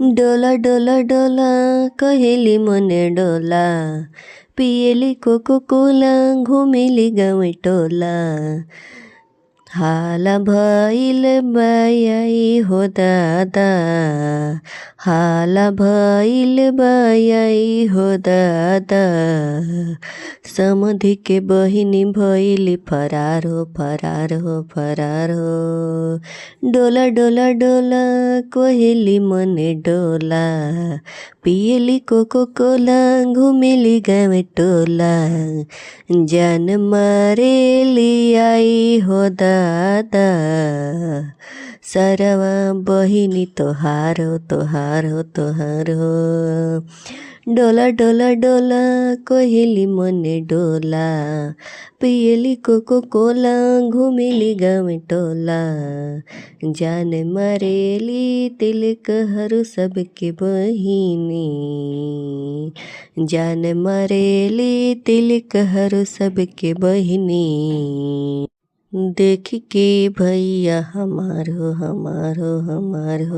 डोला डोला डोला कहेली मने डोला, पियली कोको कोला घुमेली गाँव टोला। हाला भइल बायाई हो दादा, हाला भइल बायाई हो दादा। समधि के बहिनी भइली फरार हो फरार हो फरार हो। डोला डोला डोला कोहेली मने डोला, पियली कोको कोला घुमेली गाँव टोला। जान मारेली आई हो दादा, सरवा बहिनी तोहार हो तोहार हो तोहार हो। डोला डोला डोला कोहेली मने डोला, पियली कोको कोला घुमेली गाँव टोला। जान मारेली तिलकहरू सबके बहिनी, जान मारेली तिलकहरू सबके बहिनी। देख के भैया हमार हो हमार हो हमार हो।